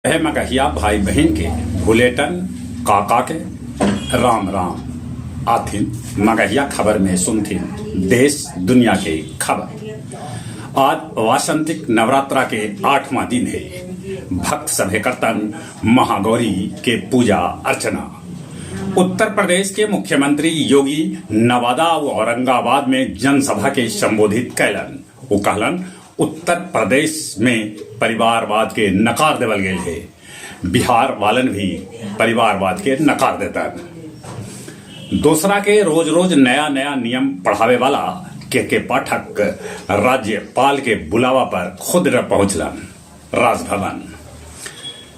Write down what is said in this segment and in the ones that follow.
हे मगहिया भाई बहिन के भुलेटन काका के राम राम। आथिन मगहिया खबर में सुनथिन देश दुनिया के खबर। आज वासंतिक नवरात्रा के आठवां दिन है। भक्त सभे करतन महागौरी के पूजा अर्चना। उत्तर प्रदेश के मुख्यमंत्री योगी नवादा और औरंगाबाद में जनसभा के संबोधित कैलन। वो कहलन, उत्तर प्रदेश में परिवारवाद के नकार देवल गेल है, बिहार वालन भी परिवारवाद के नकार देता। दोसरा के रोज रोज नया नया नियम पढ़ावे वाला के पाठक राज्यपाल के बुलावा पर खुद न पहुंचलन राजभवन।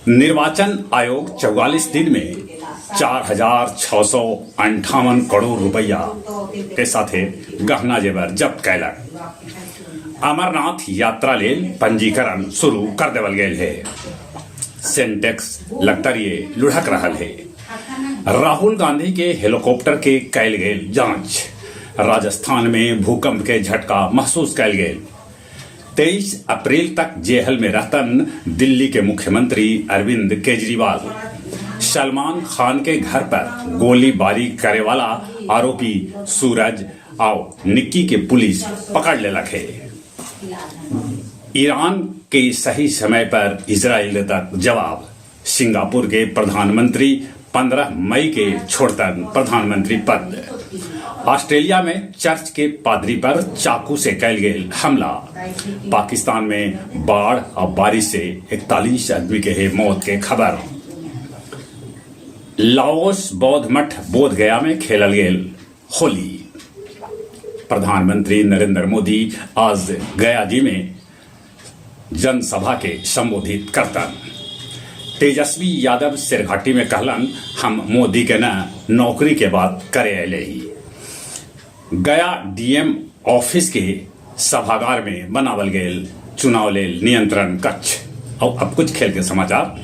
निर्वाचन आयोग 44 दिन में 4,658 करोड़ रुपया के साथे गहना जेवर जब्त कैलक। अमरनाथ यात्रा लेल पंजीकरण शुरू कर देवल गेल है। सेंटेक्स लगतरिये लुढ़क रहल है। राहुल गांधी के हेलीकॉप्टर के कैल गेल जांच। राजस्थान में भूकंप के झटका महसूस कैल गेल। 23 अप्रैल तक जेहल में रहतन दिल्ली के मुख्यमंत्री अरविंद केजरीवाल। सलमान खान के घर पर गोलीबारी करे वाला आरोपी सूरज आउ निक्की के पुलिस पकड़ लेलक है। ईरान के सही समय पर इजराइल तक जवाब। सिंगापुर के प्रधानमंत्री 15 मई के छोड़तन प्रधानमंत्री पद। ऑस्ट्रेलिया में चर्च के पादरी पर चाकू से कैल गेल हमला। पाकिस्तान में बाढ़ और बारिश से 41 आदमी के है मौत के खबर। लाओस बौद्ध मठ बोध गया में खेलल गेल होली। प्रधानमंत्री नरेंद्र मोदी आज गया जी में जनसभा के संबोधित करतन। तेजस्वी यादव शेरघाटी में कहलन, हम मोदी के न नौकरी के बात करे अले ही। गया डीएम ऑफिस के सभागार में बनावल गेल चुनाव लेल नियंत्रण कक्ष। और अब कुछ खेल के समाचार।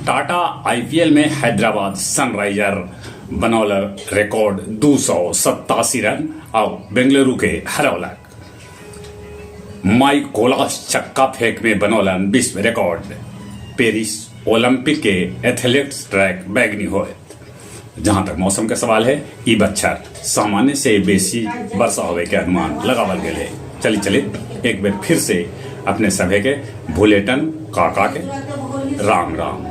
टाटा आईपीएल में हैदराबाद सनराइजर बनौल रिकॉर्ड 287 रन और बेंगलुरु के हरौलक। माइक कोलास चक्का फेंक में बनौलन विश्व रिकॉर्ड। पेरिस ओलंपिक के एथलेट्स ट्रैक बैगनी होत। जहां तक मौसम के सवाल है, ई बच्छर सामान्य से बेसी वर्षा होवे के अनुमान लगावल गेल है। चली चले एक बेर फिर से अपने सभे के भुलेटन काका के राम राम।